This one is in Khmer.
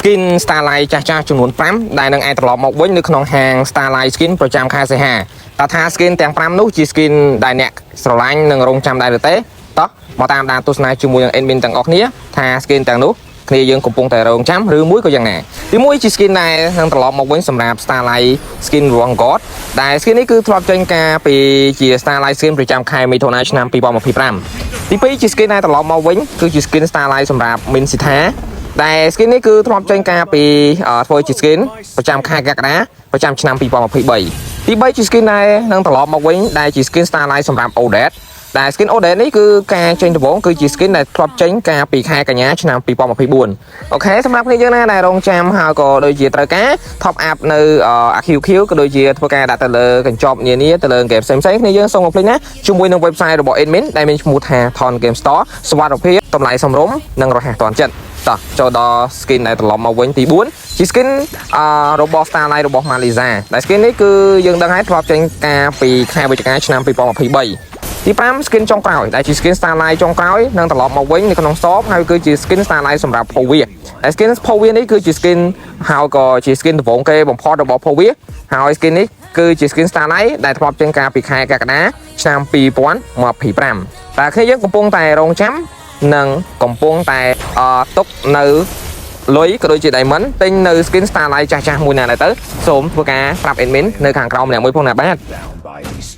Skin Starlight ចាស់ៗចំនួន5ដែលនឹងអាចត្រឡប់មកវិញនៅក្នុងហាង Starlight Skin ប្រចាំខែសីហាតើថា skin ទាំង5នោះជា skin ដែលអ្នកស្រឡាញ់និងរងចាំដែរឬទេតោះមកតាមដានទស្សនាជាមួយនឹង admin ទាំងអស់គ្នាថា skin ទាំងនោះគ្នាយើងកំពុងតែរងចាំឬមួយក៏យ៉ាងណាទីមួយជា skin ដែលនឹងត្រឡប់មកវិញសម្រាប់ Starlight Skin របស់ God ដែល skin នេះគឺធ្លាប់ចេញការពីជា Starlight Skin ប្រចាំខែមិថុនាឆ្នាំ2025ទីពីរជា skin ដែលត្រឡប់មកវិញគឺជា skin Starlight សម្រាប់ Min Sitha ដែល skin នេះគឺធ្លាប់ចេញការពីធ្វើជា skin ប្រចាំខែកក្កដាប្រចាំឆ្នាំ2023ទី3ជា skin ដែលនឹងត្រឡប់មកវិញដែលជា skin Starlight សម្រាប់ Odette ដែល skin Odette នេះគឺការចេញដំបូងគឺជា skin ដែលធ្លាប់ចេញកាលពីខែកញ្ញាឆ្នាំ2024OK សម្រាប់គ្នាយើងណាដែលរងចាំហើយក៏ដូចជាត្រូវការ top up នៅ AQQ ក៏ដូចជាធ្វើការដាក់ទៅលើកញ្ចប់នានាទៅលើ game ផ្សេងៗគ្នាយើងសូមកុំភ្លេចណាជាមួយនឹង website របស់ admin ដែលមានឈ្មោះថា Thon Game Store សុវត្ថិភាពតម្លៃសមរម្យនិងរហ័សទាន់ចិត្តតោះចូលដល់ skin ដែលត្រឡប់មកវិញទី4ជា skin របស់ Starlight របស់ Melissa ដែល skin នេះគឺយើងដឹងហើយធ្លាប់ចេញកាលពីខែវិច្ឆិកាឆ្នាំ2023ទី5 skin ចុងក្រោយដែលជា skin Starlight ចុងក្រោយនឹងត្រឡប់មកវិញនៅក្នុង shop ហើយគឺជា skin Starlight សម្រាប់ Phoveus ដែល skin Phoveus នេះគឺជា skin ហើយក៏ជា skin ដំបូងគេបំផុតរបស់ Phoveus ហើយ skin នេះគឺជា skin Starlight ដែលធ្លាប់ចេញកាលពីខែកក្កដាឆ្នាំ2025តើគ្នាយើងកំពុងតែរងចាំនិងកំពុងតែទុកនៅលុយក៏ដូចជា diamond ទិញនៅ skin Starlight ចាស់ៗមួយណាដែរទៅសូមធ្វើការប្រាប់ admin នៅខាងក្រោមម្នាក់មួយផងណាបាទ Down by these